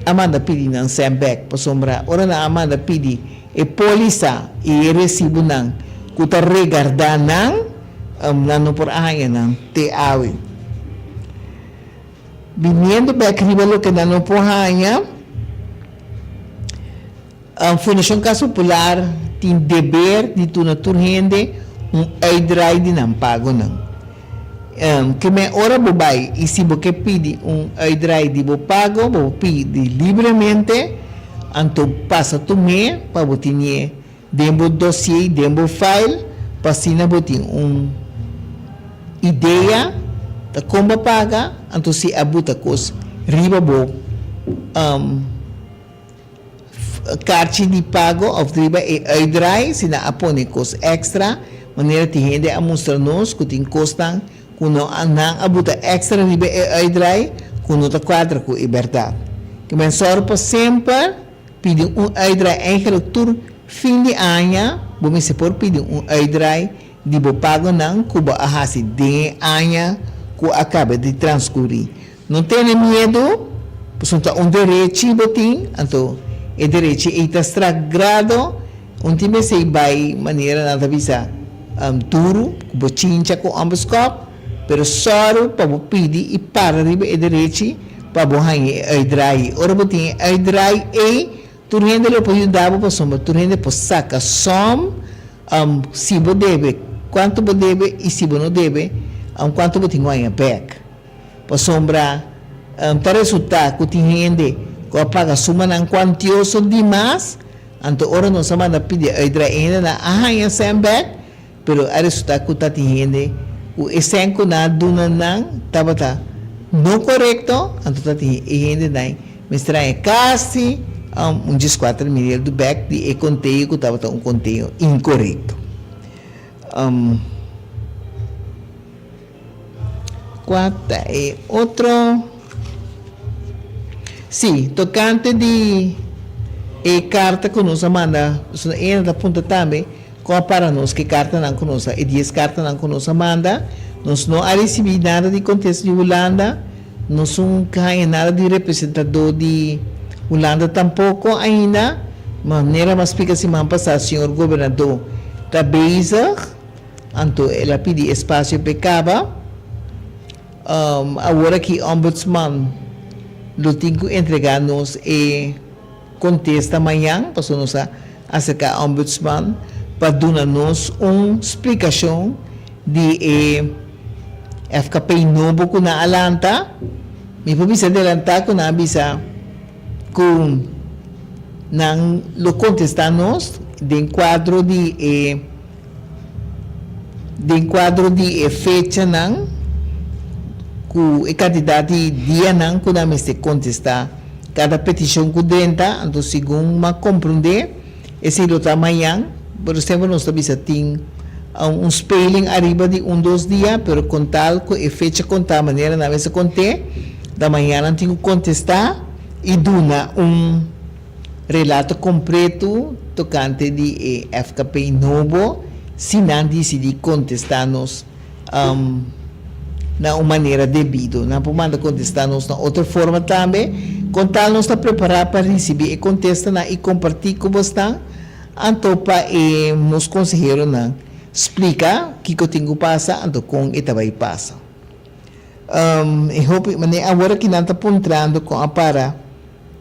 a manda pidi nan sèn bèk pasobra ora nan a manda pidi e pólisa i e resibunan ku ta regardá nan Nan no por a haña nan te awe. Biniendo bek riba loke nan no por haña, Fundashon Kas Popular tin deber di duna tur hende un uitdraai di nan pagonan. Ke men ora bo bai i si bo ke pidi un uitdraai di bo pago, bo por pidi libremente, anto pasa tum'é pa bo tinié Den bo dossier, den bo file, pa asina bo tin un idea ta kon bo paga, anto si a buta kos riba bo. karchi di pago òf riba e uitdraai si nan a pone kos èkstra, manera tin hende a mustra nos ku tin kosnan ku no nan a buta èkstra riba e uitdraai ku no ta kuadra ku e bèrdat. Ke men sòru pa semper pidi un uitdraai eigenlijk tur fin di aña bo mester por pidi un uitdraai di bo pagonan ku bo a hasi den e aña ku a kaba di transkurí. No tene miedu, pasobra ta un derechi bo tin, anto e derechi ei ta stragrado, un tin mester bai manera nan ta bisa duru, ku bo chincha ku òmberskòp, pero sòru pa bo pidi i para riba e derechi pa bo haña e uitdraai. Ora bo tin e uitdraai ei, tur hende lo por yuda bo pasobra tur hende por saka sòm si bo debe, kuantu bo debe i si bo no debe, kuantu bo tin ku haña bèk. Pasobra ta resultá ku tin hende ku a paga sumanan kuantioso dimas, anto ora nos a manda pidi uitdraai e hendenan a haña sèn bèk, pero a resultá ku ta tin hende ku e sèn ku nan a duna nan tabata no korekto, anto ta tin e hendenan mester haña kasi un dieskuater mil eldu bèk di e konteo ku tabata un konteo inkorekto. Kua ta e otro? Sí, tokante di e karta ku nos a manda, pasobra e ta puntra tambe kon a para nos ku e kartanan ku nos a, e dies kartanan ku nos a manda. Nos no a risibí nada di kontesta di Hulanda, nos no haña nada di representadó di Hulanda tampoko ainda. Manera mi a splika siman pasá, señor gobernadó ta bezig. Anto el a pidi espasio p'e kaba. Awor aki Ombudsman lo tin ku entregá nos e kontesta mañan, pasobra nos a aserká Ombudsman pa duna nos un splikashon di e FKP nobo ku nan a lanta. Mi por bisa adelantá ku nan a bisa ku nan lo kontestá nos den kuadro di e. Den kuadro di e fechanan ku e kantidat di dianan ku nan mester kontestá kada petishon ku drenta, anto segun m'a komprondé esei lo ta mañan, pero semper nos ta bisa tin un speling ariba di un dos dia, pero kon tal ku e fecha kontá manera nan mester kont'é, ta mañan nan tin ku kontestá i duna un. Relato kompleto tokante di e FKP nobo si nan disidí kontestá nos na un manera debido. Nan por manda kontestá nos na otro forma tambe. Kon tal nos ta prepará pa risibí e kontestanan i kompartí ku bosnan, anto pa e nos konseheronan splika kiko tin ku pasa anto kon e ta bai pasa. E hopi manera awor aki nan ta puntrando kon a para.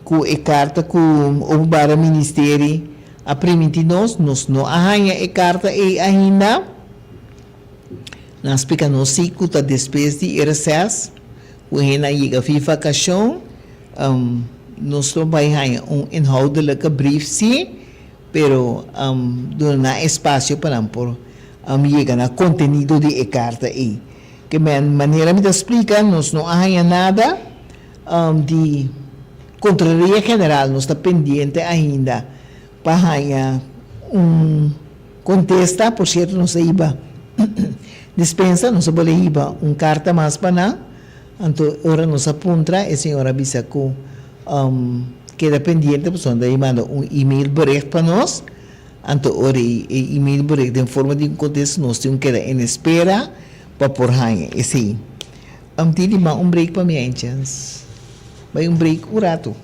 Ku e karta ku Openbare Ministerie a primintí nos, nos no a haña e karta ei ainda. Nan a splika nos sí ku ta despues di e reses ku hende a yega fi vakashon, nos lo bai haña un inhoudelijke brief sí, pero duna nan espasio pa nan por yega na kontenido di e karta ei. Ke manera mi ta splika, nos no a haña nada. Di Contraloria General nos ta pendiente ainda pa haña un contesta, por cierto nos a hiba despensa, nos a bole hiba un carta mas pa nan, anto ora nos a puntra e señor a bisa cu keda pendiente pasobra nan ta manda un email bericht pa nos, anto ora e email bericht den forma di un contesta nos tin cu keda en espera pa por haña esey. Am tin di ma un break pa mi ein chens. Bai un break un ratu.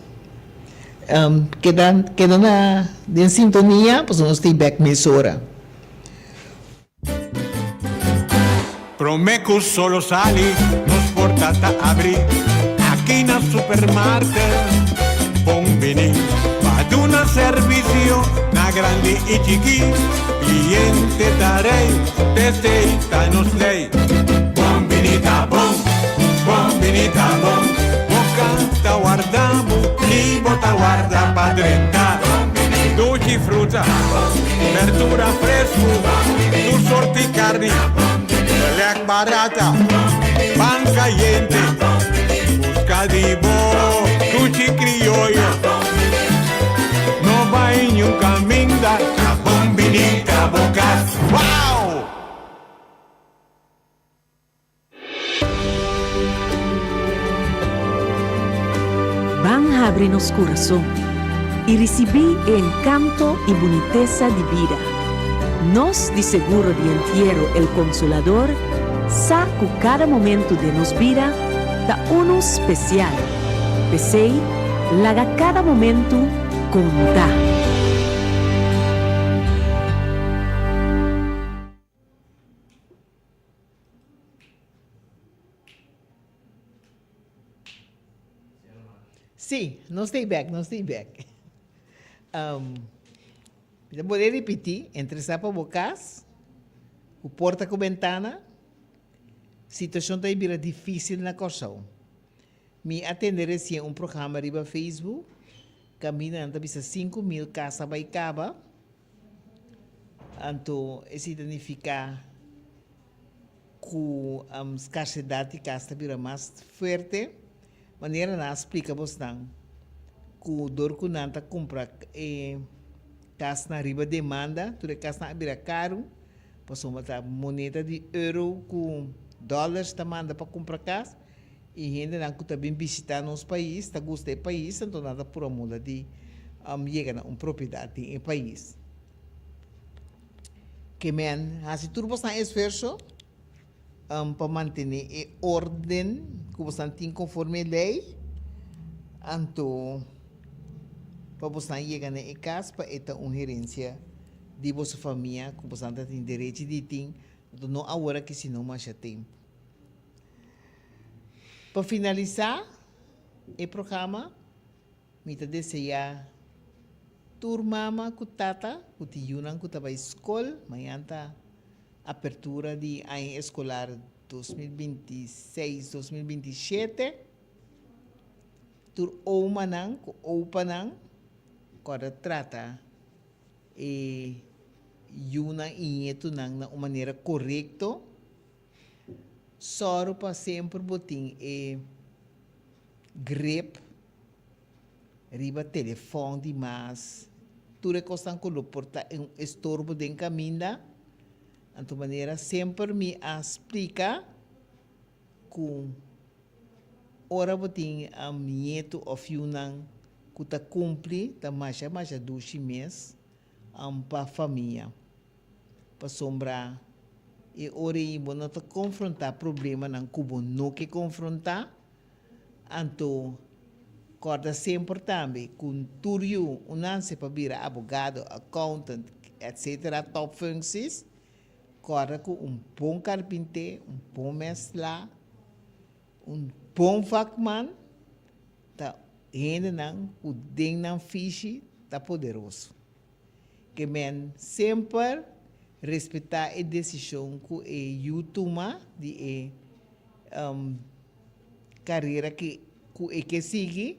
Keda keda na den sintonia pasobra nos ta bek mesora. Prome cu solo sali nos porta ta abri aki na Supermarket. Bon bini pa duna servicio na grandi y chiki. Cliente ta rey, p'esey ta nos ley. Bon bini ta bon, bon bini ta bon. Bo canta warda bo, ni bo ta warda pa drenta. Duchi fruta, berdura fresco, tur sorti carni, lek barata, pan cayente. Busca di bo, duchi crioyo. No. bai niun kaminda, ta bon bini ta bo kas. Wow! Ban habri nos kurason i risibí e enkanto i bunitesa di bida. Nos di Seguro di Entiero El Consolador sa ku kada momentu den nos bida ta unu spesial. P'esei, laga kada momentu konta! Sí, nos ta bek, nos ta bek. Um, mi ta bolbe ripití, entresá pa bo kas, ku porta ku bentana, situashon ta bira difísil na Kòrsou. Mi a tende resien un programa riba Facebook, kaminda nan ta bisa 5000 kas a bai kaba, Anto esei ta nifiká ku skarsedat di kas ta bira mas fuerte. Manera nan a splika bosnan ku dor ku nan ta kumpra e kasnan riba demanda, tur e kasnan a bira karu pasobra ta moneda di euro ku dòlars ta manda pa kumpra kas i hendenan ku ta bin bishitá nos pais ta gusta e pais anto nan ta pura muda di yega na un propiedat den e pais. Ke men hasi tur bosnan esfuerso pa mantené e órden ku bosnan tin konforme e lei, anto pa bosnan yega na e kas pa e ta un herensia di boso famia ku bosnan ta tin derechi di tin, anto no awor aki sino masha tempu. Pa finalisá e programa mi ta deseá tur mama ku tata ku tin yunan ku ta bai skol, mañan ta apertura di aña eskolar 2026, 2027, tur omanan ku opanan kòrda trata e yunan i ñetunan na un manera korekto. Sòru pa semper bo tin e grip riba telefòn di mas. Tur e kosnan ku lo por ta un estorbo den kaminda. Anto manera semper mi a splika ku ora bo tin nietu òf yunan ku ta kumpli ta masha masha dushi mes pa famia. Pasobra e ora ei bo no ta konfrontá problemanan ku bo no ke konfrontá. Anto, kòrda semper tambe ku tur yu un nanse pa bira abogado, accountant, etcetera, topfuncties, kòrda ku un bon karpinté, un bon mèslá, un bon vakman ta hendenan ku den nan fishi ta poderoso. Ke men semper respetá e desishon ku e yu tuma di e karera ku e ke sigui.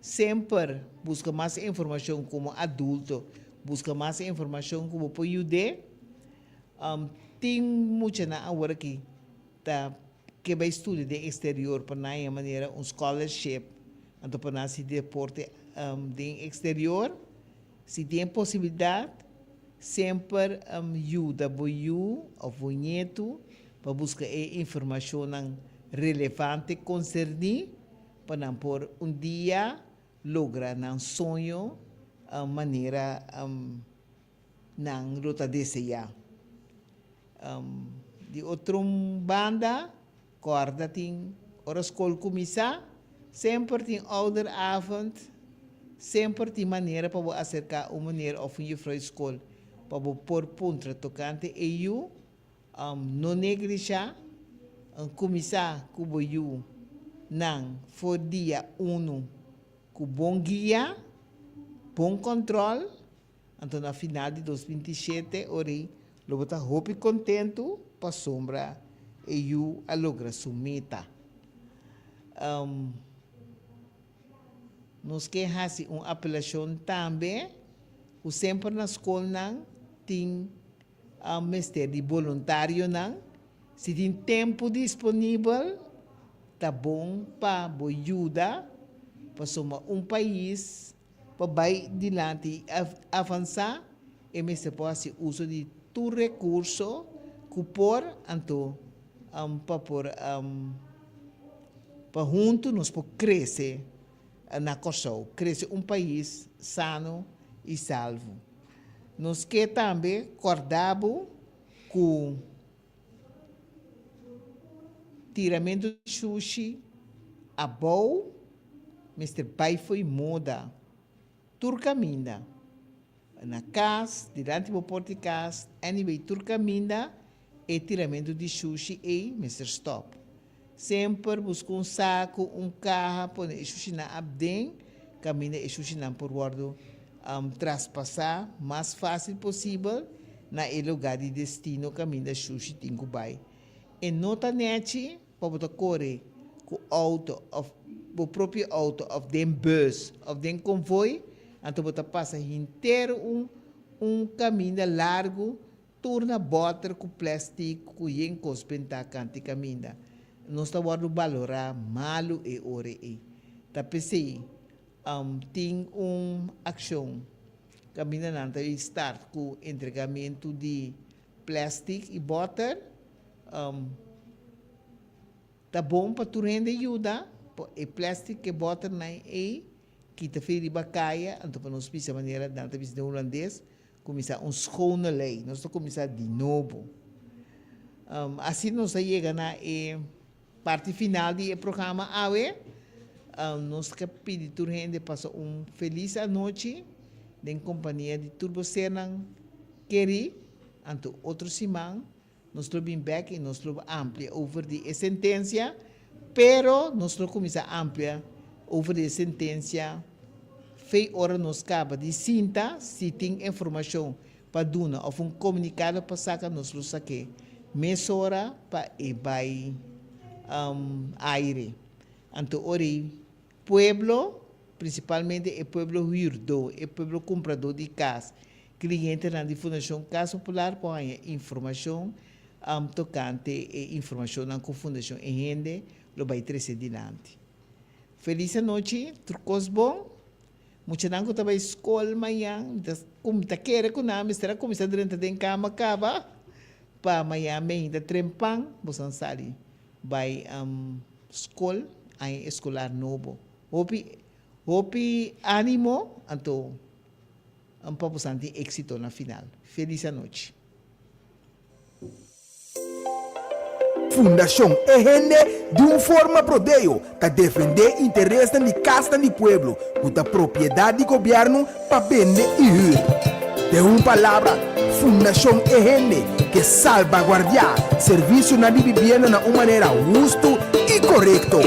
Semper buska mas informashon komo adulto, buska mas informashon ku bo por yud'é. Tin muchanan awor aki ta ke bai studia den eksterior pa nan haña manera un scholarship, anto pa nan hasi deporte den eksterior. Si tin e posibilidat, semper yuda bo yu òf bo ñetu pa buska e informashonnan relevante konserní pa nan por un dia logra nan soño manera nan lo ta deseá. Di otro banda, kòrda tin ora skol kuminsá, semper tin ouderavond, semper tin manera pa bo aserká un meneer òf un jufrou di skol pa bo por puntra tokante e yu. No neglishá, kuminsá ku bo yu nan for dia unu ku bon guia, bon kòntròl. Anto na final di 2007 ori lo bo ta hopi kontentu pasobra e yu a logra su meta. Nos ke hasi un apelashon tambe ku semper na skolnan tin mester di boluntarionan. Si tin tempu disponibel ta bon pa bo yuda pasobra un pais. pa bai dilanti i avansá, e mester por hasi uso di tur rekurso ku por, anto pa por pa huntu nos por krese na Kòrsou, krese un pais sano i salvo. Nos ke tambe kòrda bo ku Tiramentu di shushi abou mester bai fo'i moda tur kaminda. Na kas, dilanti bo port di kas, anyway tur kaminda e tiramentu di shushi ei mester stop. Semper buska un saku, un kaha, pone e shushinan abden kaminda e shushinan por wòrdu traspasá mas fásil posibel na e lugá di destino kaminda shushi tin ku bai. E no ta nèchi pa bo ta kore ku outo òf bo propio outo òf den bùs òf den konvoi, anto bo ta pasa henter un un kaminda largu Tur na bòter ku plèstik ku yen kos bentá kanti kaminda. Nos ta wòrdu balorá malu e ora ei. Ta p'esei tin un akshon kaminda nan ta start ku entregamentu di plèstik i bòter. Ta bon pa tur hende yuda e plèstik e bòternan ei kita fi riba kaya anto pa nos bisa manera nan ta bisa den hulandes Kuminsá un schone lei. Nos ta kuminsá di nobo. Asina nos a yega na e parti final di e programa awe. Nos ke pidi tur hende pasa un felis anochi den kompania di tur bo sernan kerí. Anto otro siman nos lo bin bek i nos lo amplia over di e sentensia, pero nos lo kuminsá amplia over di e sentensia fei ora nos kaba di sinta, si tin informashon pa duna òf un komunikado pa saka nos lo sak'é mesora pa e bai aire. Anto ora ei pueblo, prinsipalmente e pueblo hürdó, e pueblo kumpradó di kas, Klientenan di Fundashon Kas Popular por haña informashon tokante e informashonnan ku Fundashon E Hende lo bai trese dilanti. Felis anochi, tur kos bon. Muchanan ku ta bai skol mañan, mi ta mi ta kere ku nan mester a kuminsá drenta den kama kaba pa mañan meinta trempan boso sali bai skol, aña eskolar nobo. Hopi hopi animo anto. Un pa bosan tin éxito na final. Felis anochi. Fundashon E Hende di un forma prodeo ta defendé interesnan di kasnan di pueblo ku ta propiedat di gobièrnu pa bende i hür. Den un palabra, Fundashon E Hende ke salbaguardiá servisionan di bibienda na un manera hustu i korekto.